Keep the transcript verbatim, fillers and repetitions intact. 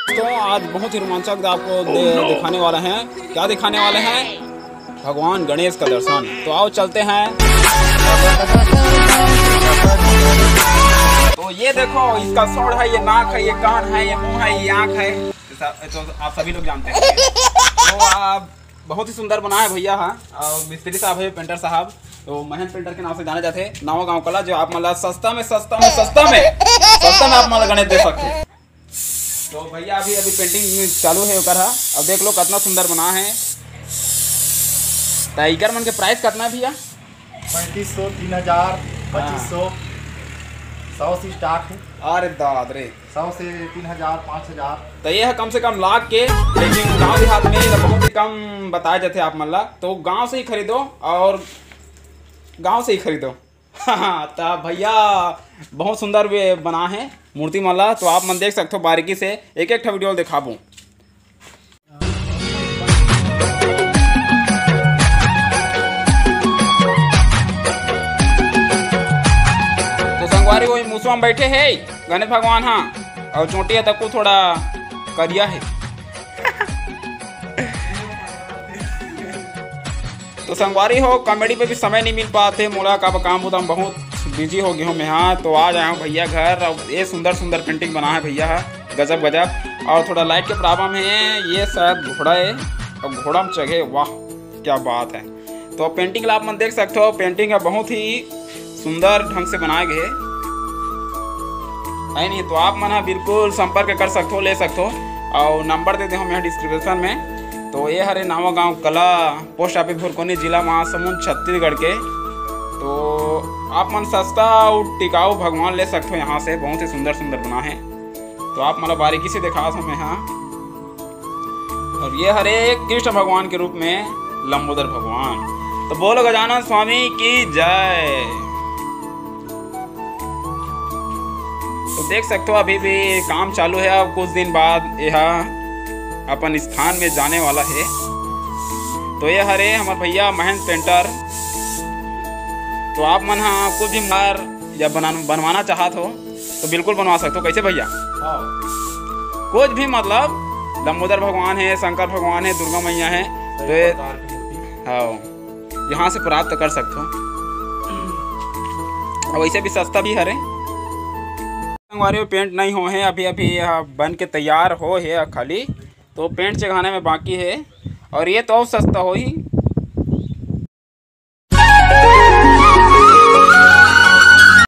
दोस्तों, आज बहुत ही रोमांचक आपको दे, दिखाने वाला है। क्या दिखाने वाले हैं? भगवान गणेश का दर्शन। तो आओ, चलते हैं। तो ये देखो, इसका सूंड है, ये नाक है, ये कान है, ये मुंह है, ये आंख है। तो आप सभी लोग जानते हैं। तो आप बहुत ही सुंदर बना है भैया। हाँ, और मिस्त्री साहब है, पेंटर साहब, तो महंत पेंटर के नाम से जाने जाते हैं। नवा गांव कला, जो आप मतलब सस्ता में, सस्ता में, सस्ता में, सस्ता में आप मतलब गणेश दे सकते हैं। तो भैया, अभी, अभी पेंटिंग चालू है ओकर हा। अब देख लो, कितना सुंदर बना है। तो इकर मन के प्राइस कितना है भैया? पैंतीस सौ, तीन हजार, हाँ। पच्चीस सौ, सौ से स्टार्ट है। अरे दाद रे। सौ से तीन हजार, पाँच हजार। तो ये है कम से कम लाख के, लेकिन गांव देहात में ये बहुत ही कम बताया जाते आप मन ला। तो गांव से ही खरीदो और गांव से ही खरीदो। तो भैया, बहुत सुंदर वे बना है मूर्ति मन ला। तो आप मन देख सकते हो, बारीकी से एक एक ठा वीडियो दिखाबो। तो संगवारी, वही मुसवा में बैठे है गणेश भगवान, हाँ, और चोटी है तको थोड़ा करिया है। तो संगवारी हो, कॉमेडी पे भी समय नहीं मिल पाते मोला, काबर काम बुता में बहुत बिजी हो गया हूँ मैं। हाँ, तो आज आया हूँ भैया घर, और ये सुंदर सुंदर पेंटिंग बना है भैया, हाँ, गजब गजब। और थोड़ा लाइट के प्रॉब्लम है, ये शायद घोड़ा है, और घोड़ा में चढ़े, वाह क्या बात है। तो पेंटिंग ला आप मन देख सकते हो, पेंटिंग है बहुत ही सुंदर ढंग से बनाए गए है नहीं, तो आप मन ह बिल्कुल संपर्क कर सकथो, ले सकथो, और नंबर दे दे हूँ मैं डिस्क्रिप्शन में। तो ये हरे नवा गांव कला, पोस्ट ऑफिस भुरकोनी, जिला महासमुंद, छत्तीसगढ़ के। तो आप मन सस्ता और टिकाऊ भगवान ले सकथो यहाँ से, बहुत ही सुंदर सुंदर बना है। तो आप मन ला बारीकी से दिखात हूँ मैं, हाँ। और ये हरे कृष्ण भगवान के रूप में लंबोदर भगवान। तो बोलो गजानन स्वामी की जय। तो देख सकते हो, अभी भी काम चालू है। अब कुछ दिन बाद यह अपन स्थान में जाने वाला है। तो ये हरे हमारे भैया महेंद्र पेंटर। तो आप मन हा कुछ भी मार या बना बनवाना चाहत हो तो बिल्कुल बनवा सकते हो। कैसे भैया? हाँ। कुछ भी, मतलब, लंबोदर भगवान है, शंकर भगवान है, दुर्गा मैया है, तो ये, हाँ, यहाँ से प्राप्त कर सकते हो। और वैसे भी सस्ता भी हरे। संगवारी, पेंट नहीं हो है, अभी अभी यह बन के तैयार हो है खाली, तो पेंट चघाने में बाकी है। और ये तो और सस्ता हो ही,